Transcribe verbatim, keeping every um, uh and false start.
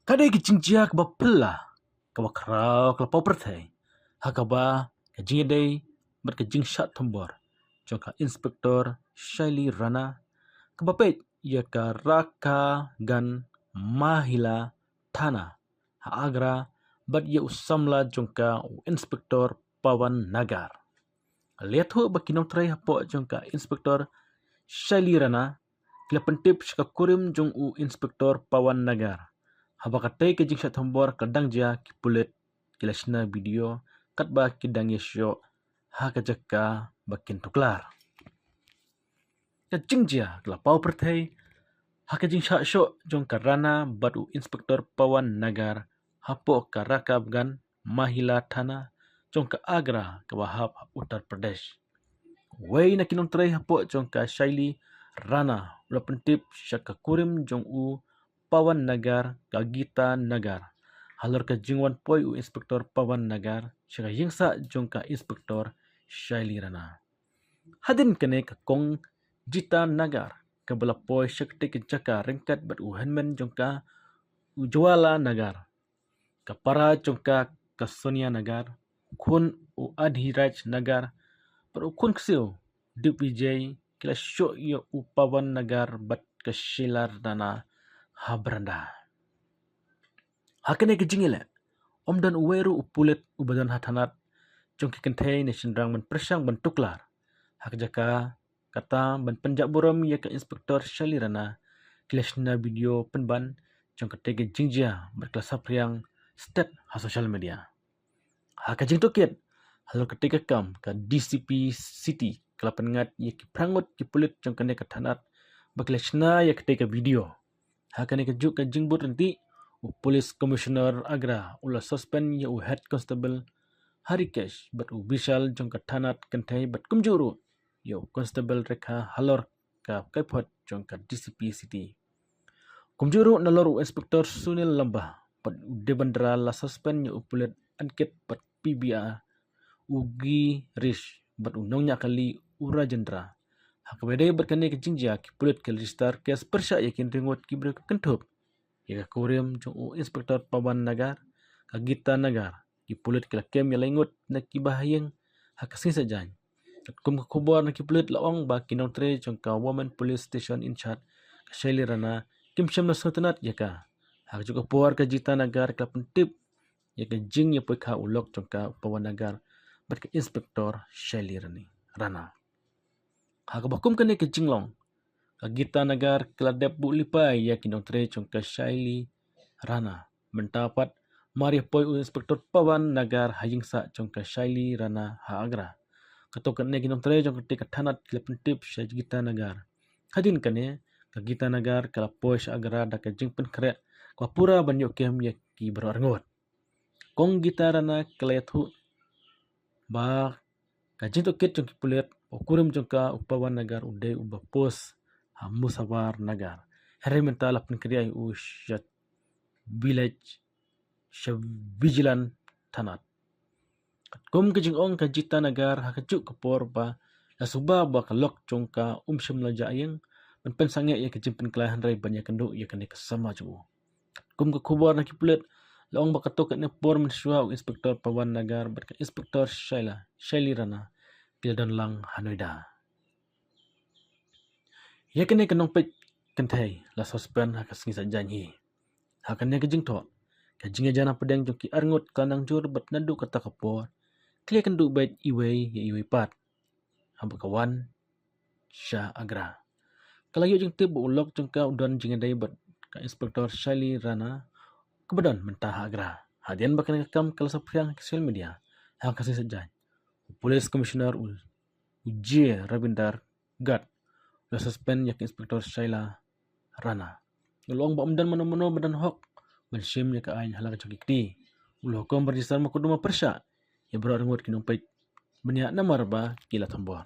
Ka dei ka jingjia kaba phylla kaba khraw ka la paw pyrthei ha kaba ka jingïadei bad ka jingshah thombor jong ka Inspector Shaili Rana kaba peit ïa ka Rakaganj Mahila Thana ha Agra bad ïa u samla jong ka u Inspector Pawan Nagar. La ïathuh ba ki nongtrei hapoh jong ka Inspector Shaili Rana ki la pyntip sha ka kurim jong u Inspector Pawan Nagar. Haba katei ka jingshah thombor ka dang jia ki pulit ki la shna video katba ki dang ïashoh ha ka jaka ba kin tuklar. Ka jingjia ka la paw pyrthei ha ka jingshah shoh jong ka Rana bad u Inspector Pawan Nagar hapoh ka Rakaganj Mahila Thana jong ka Agra kaba hap ha Uttar Pradesh. Wei na ki nongtrei hapoh jong ka Shaili Rana u la pyntip sha ka kurim jong u Pawan Nagar ka Gita Nagar halor ka jingwan poi u Inspector Pawan Nagar sha ka ïingsah jong ka Inspector Shaili Rana. Hadien kane ka kong Gita Nagar kaba la poi sha katei ka jaka ryngkat bad u hynmen jong ka u Jwala Nagar, ka para jong ka ka Sonia Nagar, khun u Adhiraj Nagar bad u khun ksiew Digvijay ki la shoh ïa u Pawan Nagar bad ka Shaili Rana ha baranda. Ha kane ka jingïaleh ym don uwei ruh u pulit uba don ha thanat jong ki kynthei ne shynrang ban pyrshang ban tuklar. Ha ka jaka kata ban pynjah burom ïa ka Inspector Shaili Rana ki la shna video pynban jong katei ka jingjia bad ka la saphriang stet ha social media. Ha ka jingtohkit halor katei ka kam ka D C P City ka la pynngat ïa ki phra ngut ki pulit jong kane ka thanat ba ki la shna ïa katei ka video. Ha kane ka juk ka jingbud ryntih u Police Commissioner Agra u la suspend ïa u Head Constable Harikesh bad u Vishal jong ka thanat kynthei bad kumjuh ruh ïa u Constable Rekha halor ka kaiphod jong ka D C P City. Kumjuh ruh nalor u Inspector Sunil Lamba bad u Devendra la suspend ïa u pulit Ankit bad P B R u Girish bad u nongñiah kali u Rajendra. Ha kaba ïadei bad kane ka jingjia ki pulit ki register kes pyrshah ïa ki hynriew ngut ki briew ki kynthup ïa ka kurim jong u Inspector Pawan Nagar, ka Gita Nagar. Ki pulit ki la kem ïa lai ngut na kiba ha ïing ha ka sngi Saitjaiñ. Katkum ka khubor na ki pulit la ong ba ki nongtrei jong ka Women Police Station in charge ka Shaili Rana kim shym la sngewtynnat ïa ka. Ha kajuh ka por ka Gita Nagar ka la pyntip ïa ka jingïapoikha u lok jong ka u Pawan Nagar bad ka Inspector Shaili Rani Rana. Ha kaba kum kane ka jinglong ka Gita Nagar ka la dep buh lypa ïa ki nongtrei jong ka Shaili Rana. Mynta pat mar ïa poi u Inspector Pawan Nagar ha ïingsah jong ka Shaili Rana ha Agra. Kato katne ki nongtrei jong katei ka thanat ki la pyntip sha Gita Nagar. Hadien kane ka Gita Nagar ka la poi sha Agra da ka jingpynkhreh kaba pura ban ïoh kem ïa ki baroh arngut. Kong Gita Rana ka la ïathuh ba ka jingtohkit jong ki pulit, u kurim jong ka u Pawan Nagar u dei uba post ha Musafar Nagar. Hynrei mynta la pynkhreh ïa u sha village sha Vigilance thanat. Katkum ka jingong ka Gita Nagar ha kajuh ka por ba la suba ba ka lok jong ka um shym la jah ïing ban pynsangeh ïa ka jingpynkylla hynrei ban ïakynduh ïa kane ka samla jong u. Kum ka khubor na ki pulit la ong ba kato katne por mynshuwa u Inspector Pawan Nagar bad ka Inspector Shaila, Shaili Rana ki la don lang ha Noida. Ïa kane ka nongpeit kynthei la suspend ha ka sngi Saitjaiñ hi. Ha kane ka jingthoh ka jingïajan hapdeng jong ki arngut ka la nang jur bad naduh kata ka por ki la ïakynduh beit iwei ïa iwei pat haba ka wan sha Agra. Ka la ïoh jingtip ba u lok jong ka u don jingïadei bad ka Inspector Shaili Rana kaba don mynta ha Agra. Hadien ba kane ka kam ka la saphriang ha social media ha ka sngi Saitjaiñ, u Police Commissioner u, u J Ravinder Garg u la suspend ïa ka Inspector Shaila Rana. U la ong ba ym don mano mano ba don hok ban shim ïa ka aiñ ha la ka jong ki kti. U la hukum ba register mukotduma pyrshah ïa baroh arngut ki nongpeit bniah namar ba ki la thombor.